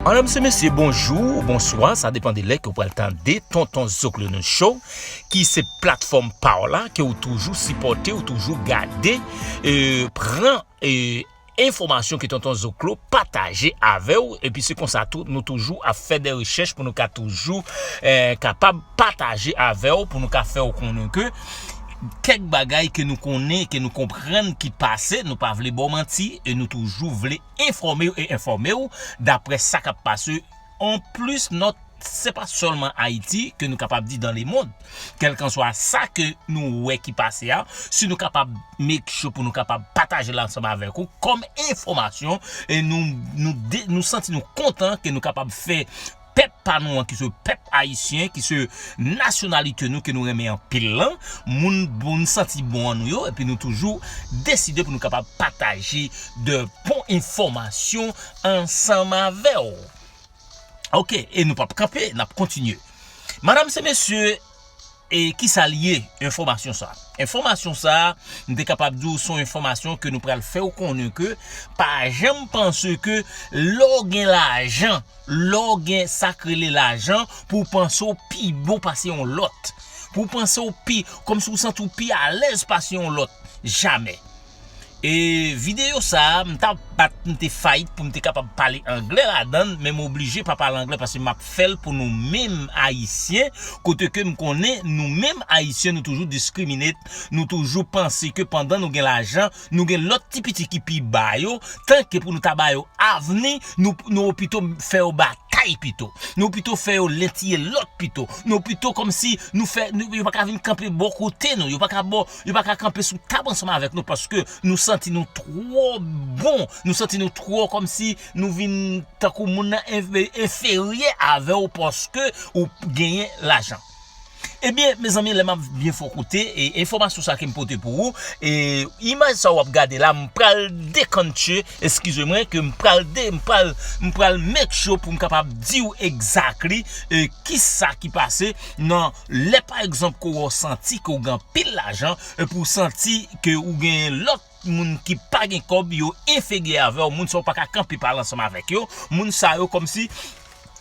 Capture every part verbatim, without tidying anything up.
Medam se mesye, bonjou, bonswa, sa depann de lè ke w pral tande Tonton Zoklo News Show, ki se platfòm pa w la, ke w toujou sipòte, w toujou gade, e, pran, e, enfòmasyon ke Tonton Zoklo pataje avè w, epi se konsa tou, nou toujou ap fè de rechèch pou nou ka toujou, e, kapab pataje avè w, pou nou ka fè w konnen ke kèk bagay ke nou konnen, ke nou konprann ki pase, nou pa vle ba w manti, e nou toujou vle enfòme w e enfòme w daprè sa k ap pase. Anplis, nòt, se pa sèlman Ayiti ke nou kapab di dans le monde. Kèlkanswa sa ke nou wè ki pase a, si nou kapab make sure pou nou kapab pataje l ansanm avèk ou kòm enfòmasyon, e nou, nou, de, nou santi nou kontan ke nou kapab fè pèp pa nou an, ki se pèp ayisyen, ki se nasyonalite nou, ke nou renmen anpil lan, moun, moun santi bon an nou yo, epi nou toujou deside pou nou kapab pataje de bon enfòmasyon ansanm avè w. Ok, e nou p ap kanpe, n ap kontinye. Medam se mesye, e kisa l ye, enfòmasyon sa? Enfòmasyon sa, m te kapab di w, se yon enfòmasyon ke nou pral fè w konnen ke pa janm panse ke lè w gen lajan, lè w gen sa k rele lajan, pou w panse w pi bon pase yon lòt. Pou w panse w pi, kòmsi w santi w pi alèz pase yon lòt. Jamè. E videyo sa a, m t ap bat, m te fight pou m te kapab pale anglè ladan l, men m oblije pa pale anglè paske m ap fè l pou nou menm Ayisyen, kote ke m konnen nou menm Ayisyen, nou toujou discriminate, nou toujou panse ke pandan nou gen lajan, nou gen lòt ti piti ki pi ba yo, tanke pou nou ta ba yo avni, nou, nou pito fè yo batay pito. Nou pito fè yo len tiye lòt pito. Nou pito kòmsi nou fè, nou, yo pa ka vin kanpe bò kote nou. Yo pa ka bò, yo pa ka kanpe sou tab ansanm avèk nou paske nou santi nou twò bon. Nou santi nou twò kòmsi nou vin tankou moun nan en-, enferyè avè w paske ou genyen lajan. Ebyen, mezanmi, lè m ap byen fè w koute, e enfòmasyon sa ke m pote pou ou, e imaj sa w ap gade la, m pral dekantye, eskize mwen, ke m pral de, m pral, m pral make sure pou m kapab di w exactly, e, kisa ki pase nan lè, pa egzanp, ke w santi ke w gen anpil lajan, e pou w santi ke ou gen lòt moun ki pa gen kòb, yo enferyè avè w, moun sa w pa ka kanpe pale ansanm avèk yo, moun sa yo kòmsi,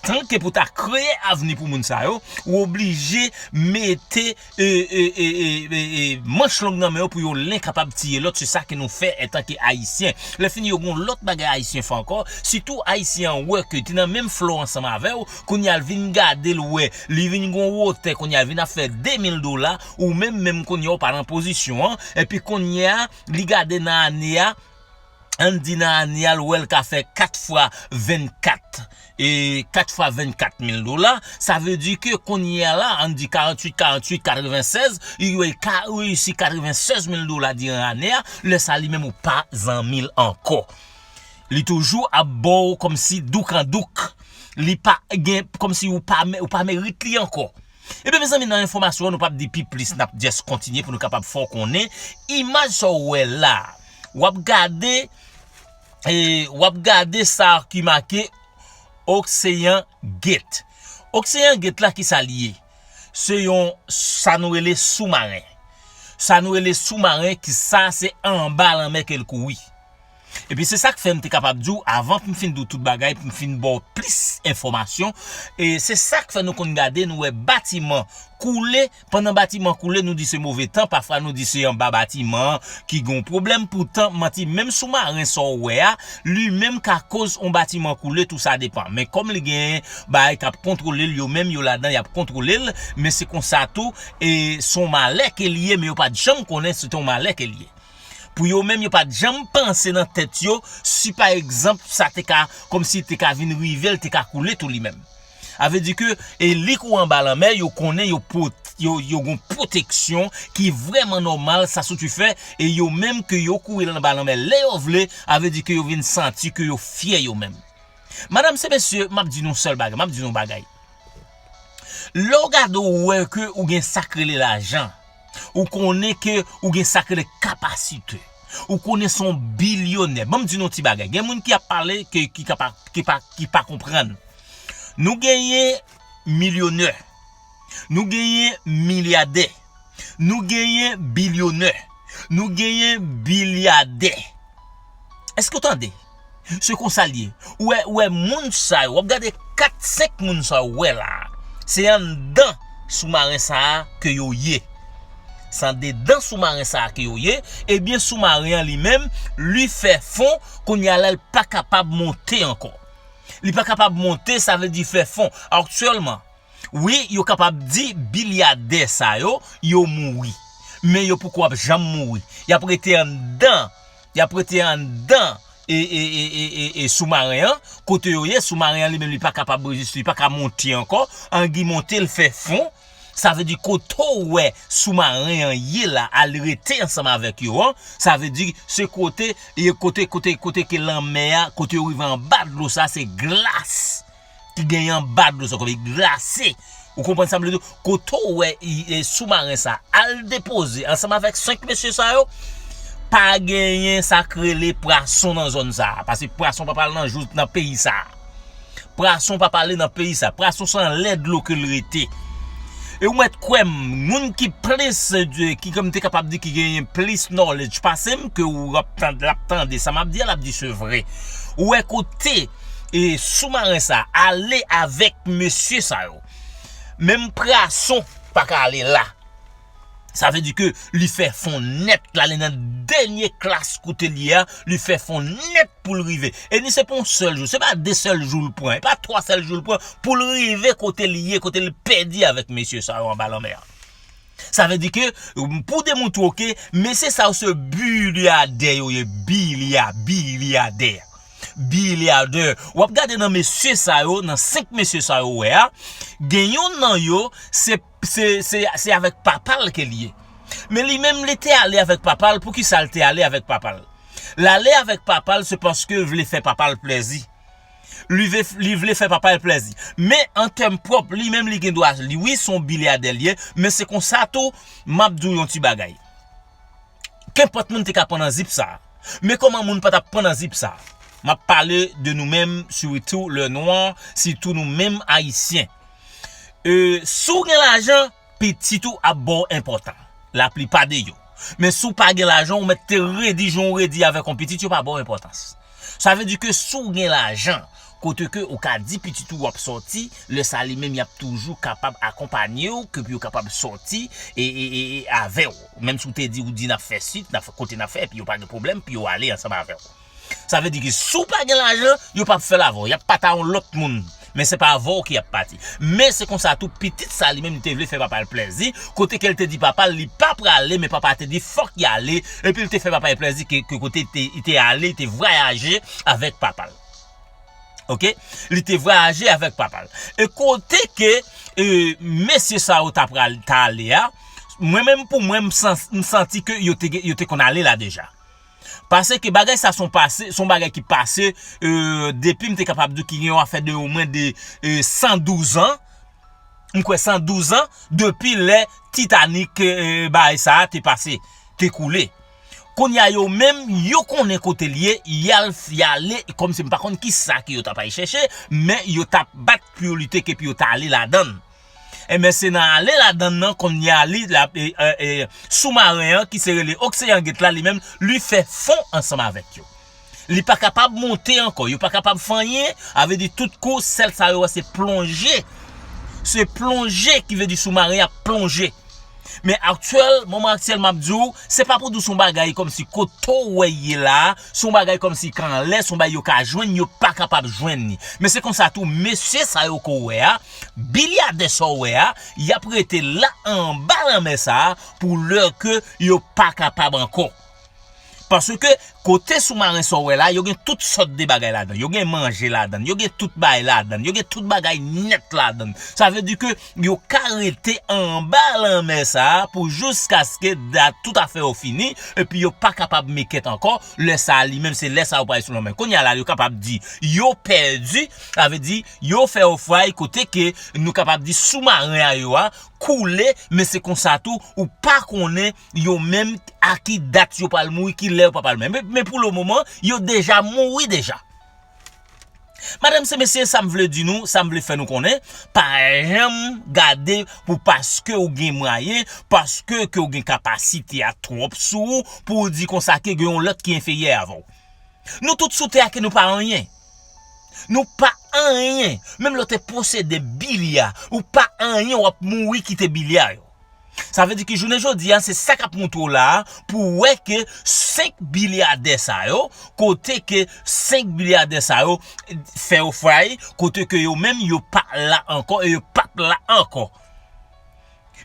tanke pou ta kreye avni pou moun sa yo, ou oblije mete, e, e, e, e, e, e, manch long nan men yo pou yo len kapab tiye lòt. Se sa ke nou fè antanke Ayisyen. Lè fini, yo gen yon lòt bagay Ayisyen fè ankò, sitou Ayisyen an wè ke te nan menm flo ansanm avè w, kounye a l vin gade l wè, li vin gen yon wotè, kounye a l vin ap fè de mil dola, ou menm, menm kounye a w pa nan pozisyon an, epi kounye a, li gade nan ane a, ann di nan ane a, l wè l ka fè kat fwa vennkat, e kat fwa vennkat mil dola, sa vle di ke kounye a la, ann di karanntuit, karanntuit, katrevensèz, li wè l ka reyisi katrevensèz mil dola diran ane a, lè sa li menm ou pa zanmi l ankò. Li toujou ap ba w kòmsi douk an douk. Li pa gen, kòmsi ou pa, ou pa merit li ankò. Ebyen, mezanmi, nan enfòmasyon an, nou p ap di pi plis, n ap just kontinye pou nou kapab fè w konnen imaj sa w wè la. W ap gade, e, w ap gade sa ki make Ocean Gate. Ocean Gate la, ki sa li ye? Se yon, sa nou rele soumaren. Sa nou rele soumaren, ki sa se anba lanmè ke l kouri. Epi se sa k fè m te kapab di w, avan pou m fin di w tout bagay, pou m fin ba w plis enfòmasyon, e se sa k fè nou konn gade, nou wè batiman koule. Pandan batiman koule, nou di se move tan, pafwa nou di se anba batiman an ki gen yon pwoblèm. Poutan, manti, menm soumaren sa w wè a, li menm ka koz yon batiman koule, tou sa depann. Men kòm li gen bagay k ap kontwole l, yo menm yo ladan, y ap kontwole l, men se konsa tou, e se yon malè ke li ye, men yo pa t janm konnen se te yon malè ke li ye. Pou yo menm, yo pa t janm panse nan tèt yo, si pa egzanp, sa te ka, kòmsi te ka vin rive l, te ka koule tou li menm. A vle di ke, e li kouri anba lanmè, yo konnen, yo pot-, yo, yo gon pwoteksyon ki vrèman nòmal, sa soti fè, e yo menm ke yo kouri anba lanmè lè yo vle, a vle di ke yo vin santi ke yo fyè yo menm. Medam e mesye, m ap di nou sèl bagay, m ap di nou bagay. Lè w gade w wè ke ou gen sa k rele lajan, ou konnen ke ou gen sa k rele kapasite, ou konnen se yon bilyonè. Ban m di nou yon ti bagay. Gen moun ki ap pale ke, ki ka pa, ki pa, ki pa konprann. Nou genyen milyonè. Nou genyen milyadè. Nou genyen bilyonè. Nou genyen bilyadè. Èske w tande? Se konsa l ye. Ou wè, ou wè moun sa yo, w ap gade kat, senk moun sa yo, ou wè la a. Se anndan soumaren sa a ke yo ye. Se andedan soumaren sa a ke yo ye. Ebyen, soumaren an li menm, li fè fon, kounye a la, l pa kapab monte ankò. Li pa kapab monte, sa vle di fè fon. Aktyèlman, wi, yo kapab di bilyadè sa yo, yo mouri. Men yo poko ap janm mouri. Y ap rete anndan, y ap rete anndan e, e, e, e, e, e soumaren an, kote yo ye, soumaren an li menm li pa kapab reziste, li pa ka monte ankò. Angi monte, l fè fon. Sa vle di kote w wè soumaren an ye la, al rete ansanm avèk yo an, sa vle di se kote, e kote, kote, kote ke lanmè a, kote yo rive anba dlo sa, se glas ki genyen anba dlo sa, kòm li glase. Ou konprann sa m vle di? Kote w wè i- e soumaren sa al depoze ansanm avèk senk mesye sa yo, pa genyen sa k rele pwason nan zòn sa a. Paske pwason pa pral nan jou nan peyi sa a. Pwason pa pale nan peyi sa. Pwason se anlè dlo ke l rete. E ou mèt kwè m, moun ki plis, ki, ke m te kapab di ki genyen plis knowledge pase m, ke w ap tande, l ap tande sa m ap di a, l ap di se vre. Ou wè kote e soumaren sa ale avèk mesye sa yo. Menm pwason pa ka ale la. Sa vle di ke li fè fon nèt, l ale nan dènye klas kote l ye a, li fè fon nèt pou l rive. E ni se pa yon sèl jou, se pa de sèl jou l pran, e pa twa sèl jou l pran pou l rive kote l ye, kote l pèdi avèk mesye sa yo anba lanmè a. Sa vle di ke, pou demoutre w ke mesye sa yo se bilyadè yo ye, bilya, bilyadè. Bilyadè. W ap gade nan mesye sa yo, nan senk mesye sa yo wè a, gen yonn nan yo, se, se, se, se avèk papa l ke l ye. Men li menm, li te ale avèk papa l. Poukisa l te ale avèk papa l? L ale avèk papa l, se paske l vle fè papa l plèzi. Li vle, li vle fè papa l plèzi. Men an tèm pwòp, li menm li gen dwa, li, wi, se yon bilyadè l ye, men se konsa tou, m ap di w yon ti bagay. Kenpòt moun te ka pran nan zip sa. Men kòman moun pa t ap pran nan zip sa? M ap pale de nou menm, siritou lè nwa, sitou nou menm Ayisyen. E, si w gen lajan, pitit ou ap ba w enpòtans. Laplipa de yo. Men si w pa gen lajan, ou mèt te redi jan w redi avèk yon pitit, yo pa ba w enpòtans. Sa vle di ke si w gen lajan, kote ke ou ka di pitit ou w ap sòti, lè sa li menm y ap toujou kapab akonpanye w, ke pou yo kapab sòti e, e, e, e avè w. Menm si w te di, ou di n ap fè sit, n ap fè kote n ap fè, epi yo pa gen pwoblèm, pou yo ale ansanm avè w. Sa vle di ke si w pa gen lajan, yo p ap fè l avè w, y ap pati a yon lòt moun. Men se pa avè w ke y ap pati. Men se konsa tou, pitit sa li menm, li te vle fè papa l plèzi, kote ke l te di papa l, li pa prale, men papa te di fòk y ale, epi l te fè papa l plèzi ke, ke kote li te, li te ale, li te vwayaje avèk papa l. Oke? Li te vwayaje avèk papa l. E kote ke, e, mesye sa yo ta pral, ta ale a, mwen menm pou mwen, m san- m santi ke yo te, yo te konn ale la deja. Paske bagay sa se yon pase, se yon bagay ki pase, e, depi m te kapab di w ki gen yon afè de omwen de, e, san douz an, m kwè san douz an, depi lè Titanic, e, bagay sa a te pase, te koule. Kounye a yo menm, yo konnen kote l ye, y al, y ale, kòmsi m pa konn kisa ke yo t ap al chèche, men yo t ap bat pou yo lite ke pou yo t ale ladan l. Enben, se nan ale ladan l nan, kounye a li, la, e, e, e, soumaren an, ki se rele Osean Gate la, li menm, li fè fon ansanm avèk yo. Li pa kapab monte ankò, yo pa kapab fè anyen, sa vle di tout kou, sèl sa yo wè se plonje. Se plonje ki vle di soumaren ap plonje. Men aktyèl, moman aktyèl m ap di w, se pa pou di w se yon bagay kòmsi kote w wè ye la, se yon bagay kòmsi ka anlè, se yon bagay yo ka jwenn, yo pa kapab jwenn li. Men se konsa tou, mesye sa yo ke w wè a, bilyadè sa w wè a, y ap rete la anba lanmè sa a pou lè ke yo pa kapab ankò. Paske kote soumaren sa w wè la, yo gen tout sòt de bagay ladan. Yo gen manje ladan, yo gen tout bagay ladan, yo gen tout bagay nèt ladan. Sa vle di ke yo ka rete anba lanmè sa a pou jiskaske dat tout afè yo fini, epi yo pa kapab make it ankò. Lè sa a li menm, se lè sa a yo pral sou lanmè. Kounye a la, yo kapab di yo pèdi, sa vle di yo fè ofray kote ke nou kapab di soumaren a yo a koule, men se konsa tou, ou pa konnen yo menm a ki dat yo pral mouri, ki lè yo pa pral mouri. Men, men pou le moman, yo deja mouri deja. Madanm se mesye, sa m vle di nou, sa m vle fè nou konnen, pa janm gade pou paske ou gen mwayen, paske ke ou gen kapasite a twòp sou ou, pou ou di konsa ke gen yon lòt ki enferyè avè w. Nou tout sou tè a ke nou pa anyen. Nou pa anyen. Menm lè w te posede bilya, ou pa anyen, w ap mouri kite bilya yo. Sa vle di ke jounen jodi a, se sa k ap montre w la a, pou w wè ke senk bilyadè sa yo, kote ke senk bilyadè sa yo fè yo fray, kote ke yo menm yo pa la ankò e yo p ap la ankò.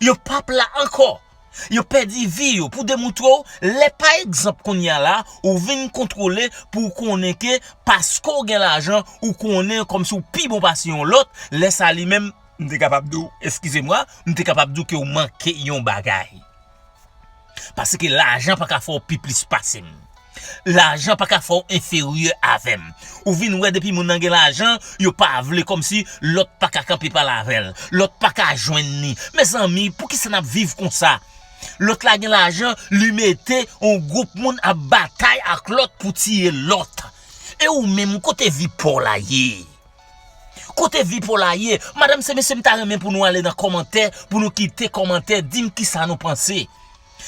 Yo p ap la ankò. Yo pèdi vi yo pou demontre w, lè pa egzanp kounye a la, ou vin kontwole pou w konnen ke paske w gen lajan, ou konnen kòmsi w pi bon pase yon lòt, lè sa li menm, m te kapab di w, eskize mwa, m te kapab di w ke w manke yon bagay. Paske lajan pa ka fè w pi plis pase m. Lajan pa ka fè w enferyè avè m. Ou vin wè depi moun nan gen lajan, yo pa vle kòmsi lòt pa ka kanpe pale avè l. Lòt pa ka jwenn li. Mezanmi, poukisa n ap viv konsa? Lòt la gen lajan, li mete yon gwoup moun ap batay ak lòt pou tiye lòt. E ou menm, kote vi pa w la ye? Kote vi pa w la ye? Madanm, se mesye, m ta renmen pou nou ale nan kòmantè, pou nou kite kòmantè, di m kisa nou panse.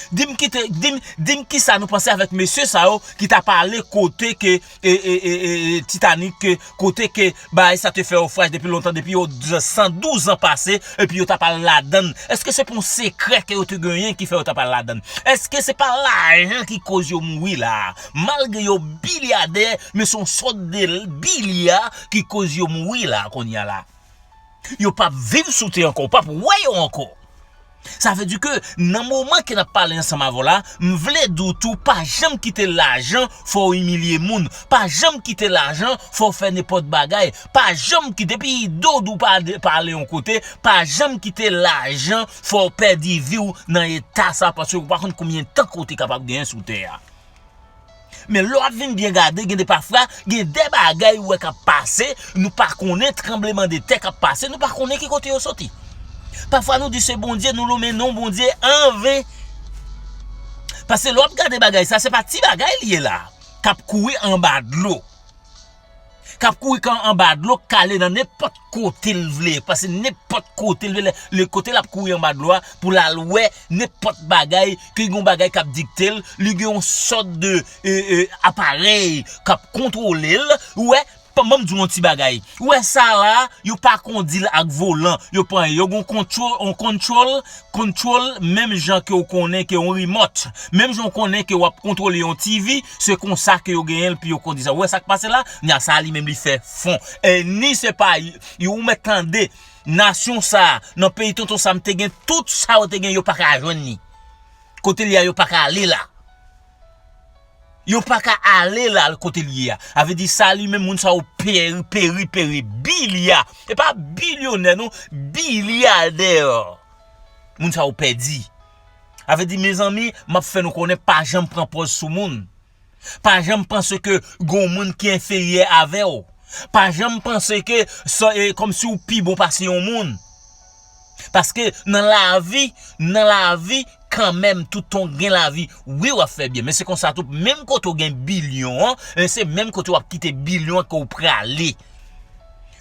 Di m kite, di m, di m kisa nou panse avèk mesye sa yo ki ta pale kote ke, e, e, e, e, e, Titanic, ke, kote ke bagay sa te fè ofraj depi lontan, depi yo san douz an pase, epi yo t ap al ladann. Èske se pa yon sekrè ke yo te genyen ki fè yo t ap al ladann? Èske se pa lajan ki koz yo mouri la a? Malgre yo bilyadè, men se yon sòt de bilya ki koz yo mouri la a kounye a la. Yo p ap viv sou tè ankò, ou p ap wè yo ankò. Sa vle di ke nan moman ke n ap pale ansanm avè w la, m vle di w tou, pa janm kite lajan fè w imilye moun. Pa janm kite lajan fè w fè nenpòt bagay. Pa janm kite, depi Dodou pa de- pale yon kote, pa janm kite lajan fè w pèdi vi w nan eta sa, paske ou pa konn konbyen tan ke w te kapab genyen sou tè a. Men lè w ap vin byen gade, gen de pafwa, gen de bagay ou wè k ap pase, nou pa konnen, tranbleman de tè k ap pase, nou pa konnen ki kote yo soti. Pafwa nou di se Bondye, nou lonmen non Bondye anven. Paske lè w ap gade bagay sa, se pa ti bagay li ye la, k ap kouri anba dlo. K ap kouri kan anba dlo, k ale nan nenpòt kote l vle, pase nenpòt kote l vle, lè, lè kote l ap kouri anba dlo a, pou l al wè nenpòt bagay, ke gen yon bagay k ap dikte l, li gen yon sòt de, e, e, aparèy k ap kontwole l, ou wè, ban m di w yon ti bagay, ou wè sa la, yo pa kondi l ak volan, yo pa, yo gen yon control, yon control, control, menm jan ke w konnen ke yon remote, menm jan w konnen ke w ap kontwole yon T V, se konsa ke yo genyen l, pou yo kondi sa. Ou wè sa k pase la? Nya sa li menm li fè fon. E ni se pa, yo, ou mèt tande, nasyon sa, nan peyi Tonton Sam te gen tout sa yo te gen, yo pa ka jwenn li. Kote li a, yo pa ka ale la. Yo pa ka ale la kote li ye a. A vle di sa li menm moun sa yo peri, peri, peri, bilya. E pa bilyonè non, bilyadè. Moun sa yo pèdi. A vle di, mezanmi, m ap fè nou konnen pa janm pran pòz sou moun. Pa janm panse ke gon moun ki enferyè avè w. Pa janm panse ke sa, e, kòmsi w pi bon pase yon moun. Paske nan lavi, nan lavi, kanmenm, toutan w gen lavi, wi, w ap fè byen. Men se konsa tou, menm kote w gen bilyon an, e se menm kote w ap kite bilyon an ke w prale.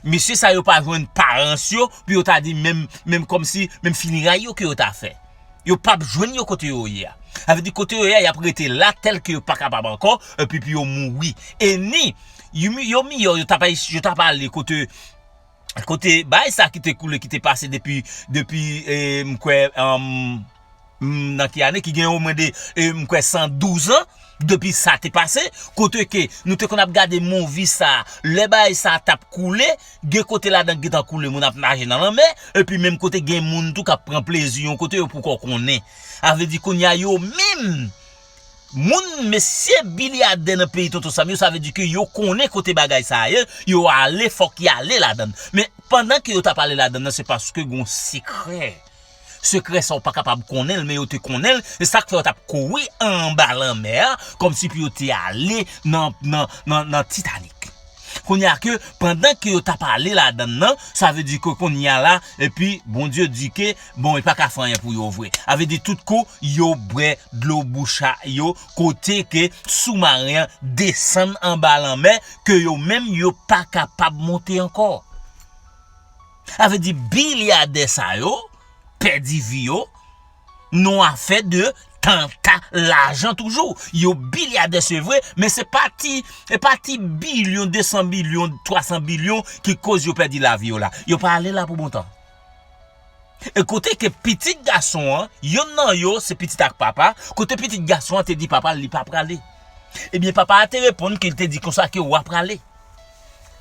Mesye sa yo pa jwenn parans yo, pou yo ta di menm, menm kòmsi, menm fineray yo ke yo ta fè. Yo p ap jwenn yo kote yo ye a. Sa vle di kote yo ye a, y ap rete la tèl ke yo pa kapab ankò, epi pou yo mouri. E ni, yo, yo miyò, yo t ap, yo t ap ale kote, kote bagay sa ki te koule, ki te pase depi, depi, e, m kwè, um, m, nan ki ane, ki gen omwen de, e, m kwè san douz an, depi sa te pase, kote ke nou te konn ap gade movie sa, lè bagay sa t ap koule, gen kote ladan gentan koule, moun ap naje nan lanmè, epi menm kote gen moun tou k ap pran plezi yon kote yo poko konnen. Sa vle di kounye a yo menm, moun, mesye bilyadè nan peyi Tonton Sam yo, sa vle di ke yo konnen kote bagay sa ye, yo ale, fòk y ale ladan l. Men pandan ke yo t ap ale ladan l nan, se paske gon sekrè. Sekrè sa w pa kapab konnen l, men yo te konnen l. Se sa k fè yo t ap kouri anba lanmè a, kòmsi pou yo te ale nan, nan, nan, nan Titanik. Kounye a ke, pandan ke yo t ap ale ladan l nan, sa vle di ke kounye a la, epi Bondye di ke, bon, li pa ka fè anyen pou yo vre. Sa vle di tout kou, yo bwè dlo bouch a yo, kote ke soumaren an desann anba lanmè, ke yo menm yo pa kapab monte ankò. Sa vle di bilyadè sa yo pèdi vi yo nan afè de tanta lajan toujou. Yo bilyadè, se vre, men se pa ti, e pa ti bilyon, de san bilyon, twa san bilyon ki koz yo pèdi lavi yo la. Yo pa ale la pou bon tan. E kote ke pitit gason an, yonn nan yo, se pitit ak papa, kote pitit gason an te di papa l li pa prale. Ebyen, papa a te reponn ke l te di konsa ke w a prale.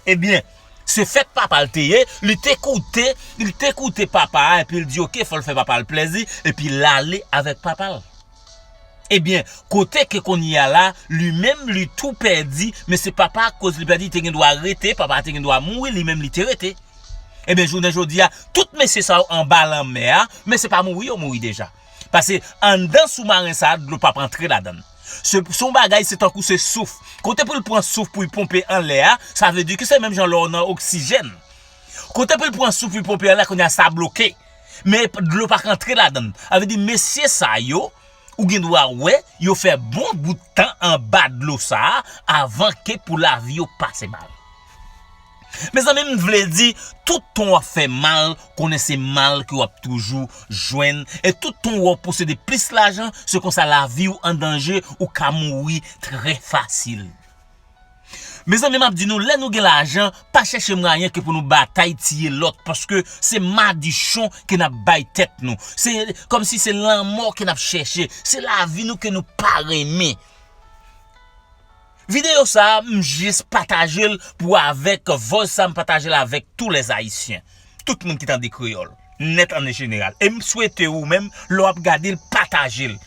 Ebyen, se fèt papa l te ye, li te koute, li te koute papa a, epi l di, oke, fò l fè papa l plèzi, epi l ale avèk papa l. Ebyen, kote ke kounye a la, li menm, li tou pèdi, men se papa a koz li pèdi, li te gen dwa rete, papa a te gen dwa mouri, li menm, li te rete. Ebyen, jounen jodi a, tout mesye sa yo anba lanmè a, men se pa mouri yo mouri deja. Paske anndan soumaren sa a, dlo p ap antre ladan l. Se, se yon bagay, se tankou se souf. Kote pou l pran souf pou l ponpe anlè a, sa vle di ke se menm jan lè w nan oksijèn. Kote pou l pran souf pou l ponpe anlè, kounye a sa bloke. Men dlo pa ka antre ladan l. Sa vle di, mesye sa yo, ou gen dwa wè, yo fè bon bout tan anba dlo sa a, avan ke pou lavi yo pase mal. Mezanmi, m vle di, tout tan w ap fè mal, konnen se mal ke w ap toujou jwenn. E tout tan w ap posede plis lajan, se konsa lavi w an danje, ou ka mouri trè fasil. Mezanmi, m ap di nou, lè nou gen lajan, pa chèche mwayen ke pou nou batay tiye lòt, paske se madichon ke n ap bay tèt nou. Se kòmsi se lanmò ke n ap chèche, se lavi nou ke nou pa renmen. Videyo sa a, m jis pataje l pou avèk vòz sa, m pataje l avèk tou lèzayisyen. Tout moun ki tande kreyòl, nèt an jeneral. E m swete ou menm, lè w ap gade l, pataje l.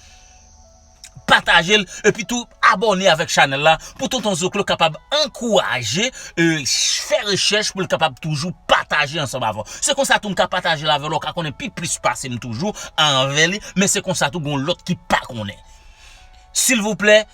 Pataje l, epi tou abòne avèk chanèl la, pou Tonton Zoklo kapab ankouraje, e, fè rechèch pou l kapab toujou pataje ansanm avè w. Se konsa tou m ka pataje l avè w, w ka konnen pi plis pase m toujou anvè li, men se konsa tou gon lòt ki pa konnen. Silvouplè,